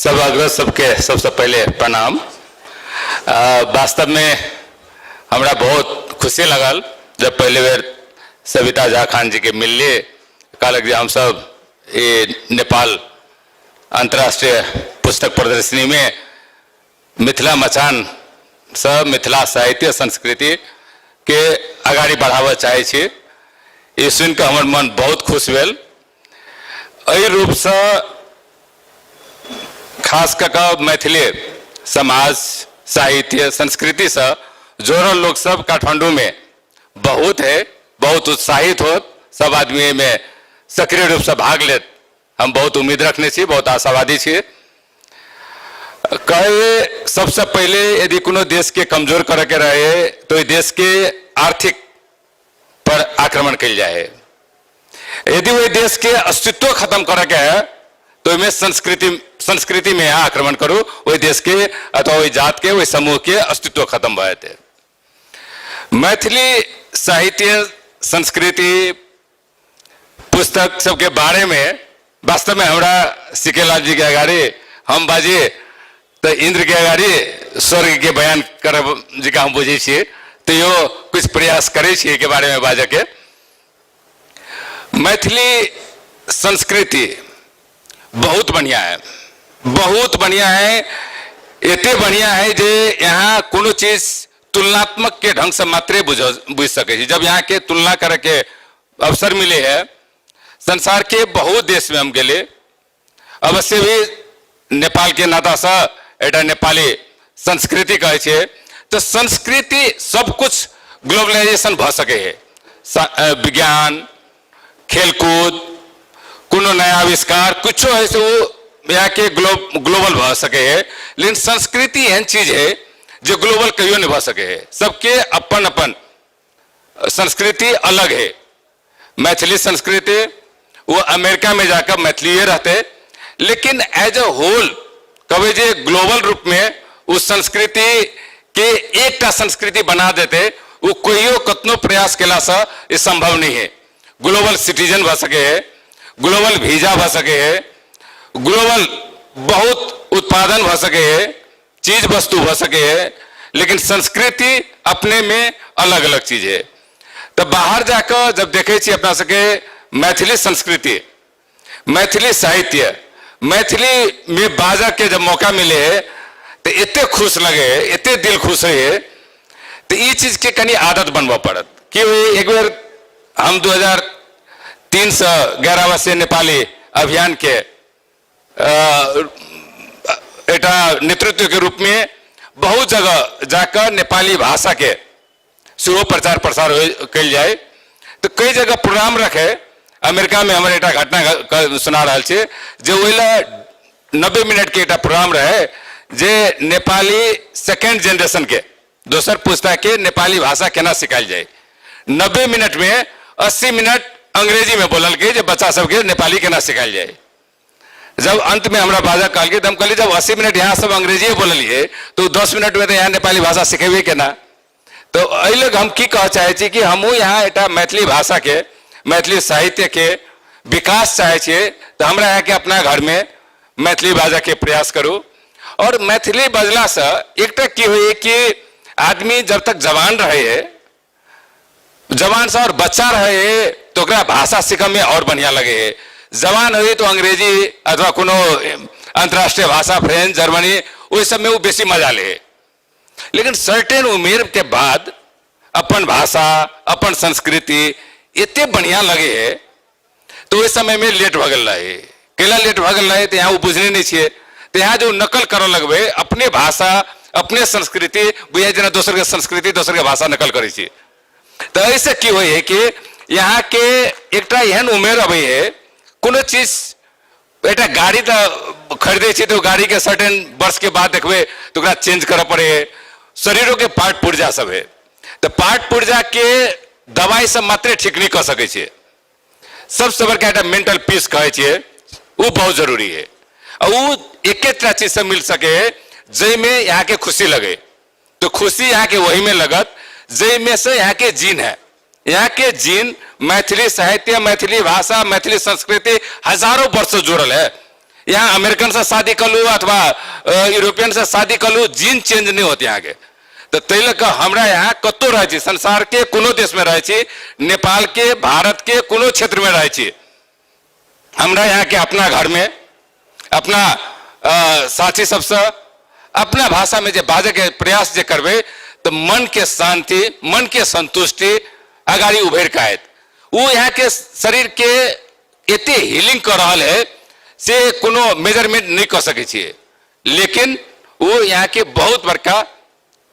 सब अग्रज सबके सबसँ पहिले प्रणाम। वास्तवमे हमरा बहुत खुशी लगल जब पहले बेर सविता झा खान जी के मिललिए, कहलक जे हमसब ई नेपाल अंतर्राष्ट्रीय पुस्तक प्रदर्शनी में मिथिला मचान सँ मिथिला साहित्य संस्कृति के अगाडि बढ़ाबऽ चाहै छी। ई सुनि कऽ हमर मन बहुत खुश भेल। एहि रूपसँ खास कऽ कऽ मैथिली समाज साहित्य संस्कृतिसँ जोड़ल लोकसभ काठमाण्डूमे बहुत है, बहुत उत्साहित होत, सब आदमी एहिमे सक्रिय रूपसँ भाग लेत। हम बहुत उम्मीद रखने छी, बहुत आशावादी छी। कहे सबसे पहले यदि कोनो देश के कमजोर करे के रहे तो देश के आर्थिक पर आक्रमण कल जाए। यदि वही देश के अस्तित्व खत्म करे के है तो ओहिमे संस्कृति में आक्रमण करू, वही देश के अथवा वही जात के वही समूह के अस्तित्व खत्म भऽ जेतै। मैथिली साहित्य संस्कृति पुस्तक सबके बारे में वास्तव में हमरा सिकेलाल जी के अगाडि हम बाजी तऽ इंद्र के अगाडि स्वर्ग के बयान करब जकाँ हम बुझै छियै, तैयो कुछ प्रयास करै छियै एहिके बारे में बाजऽके। मैथिली संस्कृति बहुत बढ़िया है, बहुत बढ़िया है, एते बढ़िया है जे यहाँ कोनो चीज तुलनात्मक के ढंग से मात्रे बुझ सकै छी। जब यहाँ के तुलना करे के अवसर मिले है, संसार के बहुत देश में हम गेले, अवश्य भी नेपाल के नाता से एकटा नेपाली संस्कृति कहै छै, तो संस्कृति सब कुछ ग्लोबलाइजेशन भऽ सकै है। विज्ञान, खेलकूद, कोनो नया आविष्कार कुछो है से वो यहाँ के ग्लोबल भऽ सकै है। लेकिन संस्कृति एहन चीज है जो ग्लोबल कहियो नहीं भऽ सकै है। सबके अपन अपन संस्कृति अलग है। मैथिली संस्कृति वो अमेरिका में जाकर मैथिलीए रहते, लेकिन एज ए होल कभी जे ग्लोबल रूप में उस संस्कृति के एकटा संस्कृति बना देते, वो कहियो कतनो प्रयास केला से ये संभव नहीं है। ग्लोबल सिटीजन भऽ सके है, ग्लोबल वीजा भऽ सके है, ग्लोबल बहुत उत्पादन भऽ सके है, चीज वस्तु भऽ सके है, लेकिन संस्कृति अपने में अलग अलग चीज है। तो बाहर जाकर जब देखे छी अपना सबके मैथिली संस्कृति, मैथिली साहित्य, मैथिली में बाजऽ के जब मौका मिले है तो एते खुश लगे है, एते दिल खुश है। तो ई चीज के कनी आदत बनबऽ पड़त कि एक बेर हम 2003 से गैर आवासीय नेपाली अभियान के एकटा नेतृत्व के रूप में बहुत जगह जाकर नेपाली भाषा के सेहो प्रचार प्रसार कयल जाय। तो कई जगह प्रोग्राम रखे। अमेरिका में हमर एकटा घटना सुना रहल छी जे ओहि लए 90 मिनट के एकटा प्रोग्राम रहे जे नेपाली सेकेंड जेनरेशन के दोसर पुस्ता के नेपाली भाषा केना सिखायल जाय। 90 मिनट में 80 मिनट अंग्रेजी में बोललकै जे बच्चा सबके नेपाली केना सिखायल जाय। जब अंत में हमरा बाजा कहलकै तऽ हम कहलियै जब 80 मिनट यहाँ सब अंग्रेजीए बोललियै तो 10 मिनट में तऽ यहाँ नेपाली भाषा सिखेबै केना। तो एहि लग हम की कहऽ चाहै छी कि हमहूँ यहाँ एकटा मैथिली भाषाके मैथिली साहित्यके विकास चाहै छियै, तऽ हमरा यहाँके अपना घरमे मैथिली बाजऽके प्रयास करू। और मैथिली बजलासँ एकटा की होइए कि आदमी जब तक जवान रहै है, जवान से और बच्चा रहे है तो ओकरा भाषा सीखऽ में और बढ़िया लगे है। जवान होइए तो अंग्रेजी अथवा कोनो अंतर्राष्ट्रीय भाषा फ्रेंच, जर्मनी, ओहि सबमे ओ बेसी मजा ले। लेकिन सर्टेन उम्र के बाद अपन भाषा अपन संस्कृति एते बढ़िया लगे है तो ओहि समय में लेट भऽ गेल रहे। कैला लेट भऽ गेल रहे तऽ यहाँ ओ बुझने नहि छियै, तऽ यहाँ जो नकल करऽ लगबै अपने भाषा अपने संस्कृति, बुझाइ जेना दोसरके संस्कृति दोसरके भाषा नकल करै छियै। तऽ एहिसँ की होइ है कि यहाँके एकटा एहन उमेर अबै है, कोनो चीज एकटा गाड़ी तऽ खरीदै छियै तऽ ओ गाड़ीके सर्टेन वर्षके बाद देखबै तऽ ओकरा चेंज करऽ पड़ै है। शरीरोके पार्ट पुर्जा सब है, तऽ पार्ट पुर्जाके दवाइ सब मात्रे ठीक नहि कऽ सकै छियै। सबसँ बड़का एकटा मेंटल पीस कहै छियै ओ बहुत जरूरी है। आ ओ एकेटा चीजसँ मिल सकै है जाहिमे यहाँके खुशी लगे। तो खुशी यहाँके वहीमे लगत जाहिमे से यहाँके जीन है। यहाँके जीन मैथिली साहित्य, मैथिली भाषा, मैथिली संस्कृति हजारों वर्ष से जुड़ल है। यहाँ अमेरिकन से शादी कलू अथवा यूरोपियन से शादी कलू, जीन चेंज नहि होत यहाँके। तऽ ताहि लऽ कऽ हमरा यहाँ कतहु रहै छी, संसारके कोनो देशमे रहै छी, नेपालके, भारतके कोनो क्षेत्रमे रहै छी, हमरा यहाँके अपना घरमे अपना साथी सबसँ अपना भाषामे जे बाजैके प्रयास जे करबै तऽ मनके शान्ति, मनके सन्तुष्टि अगाडि उभरि कऽ आयत। ओ यहाँके शरीरके एते हीलिंग कऽ रहल है से कोनो मेजरमेंट नहि कऽ सकै छियै, लेकिन ओ यहाँके बहुत बड़का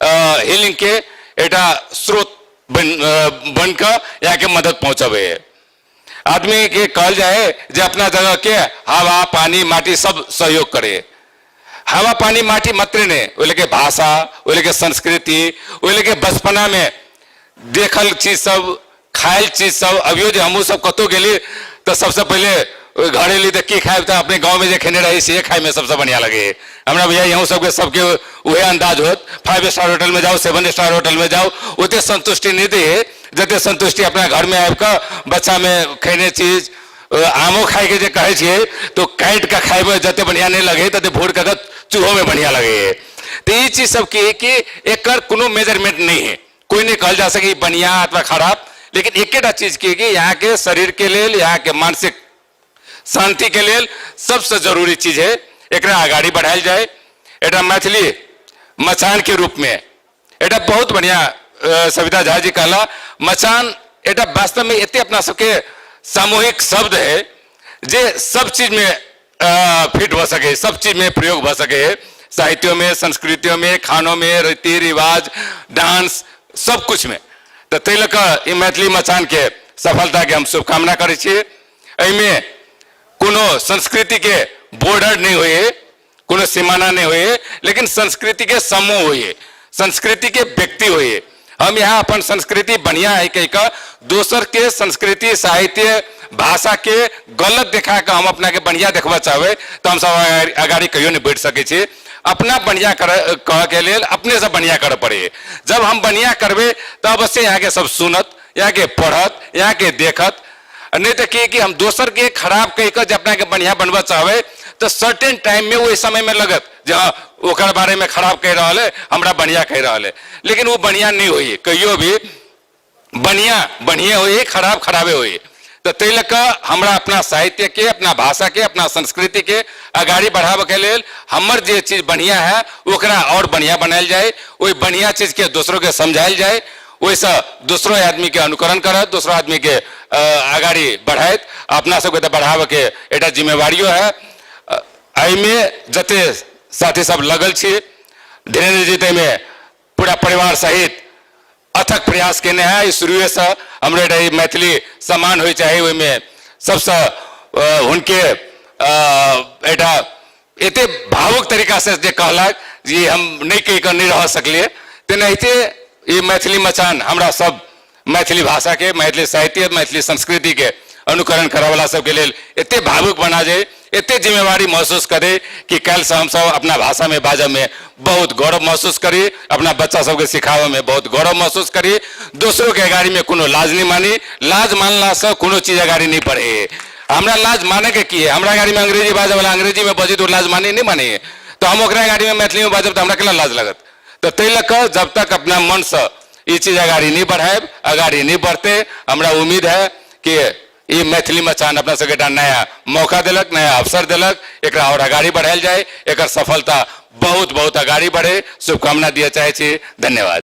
हीलिंग के एकटा स्रोत बन कऽ यहाँके मदद पहुँचबै है। आदमी के कहल जाए है जे अपना जगह के हवा पानी माटी सब सहयोग करे। हवा पानी माटी मात्रे नहीं, ओहि लेके भाषा, ओहि लेके संस्कृति, ओहि लेके बचपना में देखल चीज सब, खायल चीज सब। अभियो जे हमहूँ सब कतहु गेली तऽ सबसँ पहिले घर एली तऽ की खायब, तऽ अपने गाँवमे जे खेने रही से खायमे सबसँ बढ़िआँ लगै। हमरा बुझाइए अहूँ सबके सबके उहे अन्दाज होत। 5 स्टार होटलमे जाउ, 7 स्टार होटलमे जाउ, ओते सन्तुष्टि नहि दै है जते सन्तुष्टि अपना घरमे आबि कऽ बच्चामे खेने चीज। आमो खायके जे कहै छियै तऽ काटि कऽ खायमे जते बढ़िआँ नहि लगै तते भोर कऽ चूहोमे बढ़िआँ लगै है। तऽ ई चीज सब की है कि एकर कोनो मेजरमेंट नहि है, कोई नहीं कहल जा सके बढ़िया अथवा खराब, लेकिन एकेटा चीज की कि यहाँ के शरीर के लेल, यहाँ के मानसिक शांति के लेल सबसे जरूरी चीज है, एकरा अगाड़ी बढ़ायल जाए। एकटा मैथिली मचान के रूप में एकटा बहुत बढ़िया सविता झा जी कहला मचान एकटा वास्तव में एते अपना सबके सामूहिक शब्द है जे सब चीज में फिट भऽ सके, सब चीज में प्रयोग भऽ सके है, साहित्यों में, संस्कृतियों में, खानों में, रीति रिवाज, डांस, सब कुछ में। तऽ ताहि लऽ कऽ ई मैथिली मचान के सफलता के हम शुभकामना करै छी। एहिमे कोनो संस्कृति के बॉर्डर नहीं होइए, कोनो सीमाना नहीं होइए, लेकिन संस्कृति के समूह होइए, संस्कृति के व्यक्ति होइए। हम यहाँ अपन संस्कृति बढ़िया है कह कऽ दोसर के संस्कृति, साहित्य, भाषा के गलत देखा कऽ हम अपना के बढ़िया देखबऽ चाहबै तऽ हमसब अगाड़ी कहियो नहि बढ़ि सकै छी। अपना बढ़िया कहऽ के लेल अपने से बढ़िया करऽ पड़े। जब हम बढ़िया करबै तऽ अवश्य यहाँ के सब सुनत, यहाँ के पढ़त, यहाँ के देखत। नहीं तो की कि हम दोसर के खराब कह के अपना के बढ़िया बनबऽ चाहबै तऽ सर्टेन टाइम में ओहि समय में लगत जे हाँ ओकर बारे में खराब कह रहल है, हमरा बढ़िया कह रहल है, लेकिन वो बढ़िया नहीं होई, कहियो भी बढ़िया बढ़िया होई, खराब खराबे होई। तऽ ताहि लऽ कऽ हमरा अपना साहित्य के, अपना भाषा के, अपना संस्कृति के अगाड़ी बढ़ाबऽ के लेल हमर जे चीज बढ़िया है ओकरा और बढ़िया बनायल जाए, ओहि बढ़िया चीज के दोसरो के समझायल जाए, ओहिसँ दोसरो आदमी के अनुकरण करत, दोसरो आदमी के अगाड़ी बढ़ायत। अपना सबके तऽ बढ़ाबऽ के एकटा जिम्मेवारियो है। एहिमे जते साथी सब लगल छी, धीरेन्द्र जी ताहिमे पूरा परिवार सहित अथक प्रयास केने है। शुरुएसँ हमरो एकटा ई मैथिली सम्मान होइ चाही, ओहिमे सबसँ हुनके एकटा एते भावुक तरीका से जे कहलक जे हम नहि कहि कऽ नहि रह सकलियै, तेनाहिते ई मैथिली मचान हमरा सब मैथिली भाषा के, मैथिली साहित्य, मैथिली संस्कृति के अनुकरण करऽवला सबके लेल एते भावुक बना जाए, एते जिम्मेवारी महसूस करे कि काल्हिसँ हमसब अपना भाषामे बाजऽमे बहुत गौरव महसूस करी, अपना बच्चा सबके सिखाबऽमे बहुत गौरव महसूस करी, दोसरोके अगाड़ीमे कोनो लाज नहि मानी। लाज मानलासँ कोनो चीज अगाड़ी नहि बढ़े। हमरा लाज मानैके की है? हमरा गाड़ीमे अंग्रेजी बाजऽवला अंग्रेजीमे बजै तऽ ओ लाज माने नहि माने, तऽ हम ओकरा गाड़ीमे मैथिलीमे बाजब तऽ हमरा केना लाज लागत? तऽ ताहि लऽ कऽ जब तक अपना मनसँ ई चीज अगाड़ी नहि बढ़ायब, अगाड़ी नहि बढ़तै। हमरा उम्मीद है कि ई मैथिली मचान अपना सबके एकटा नया मौका देलक, नया अवसर देलक, एकरा और अगाड़ी बढ़ायल जाय, एकर सफलता बहुत बहुत अगाड़ी बढ़े, शुभकामना दिअ चाहै छी। धन्यवाद।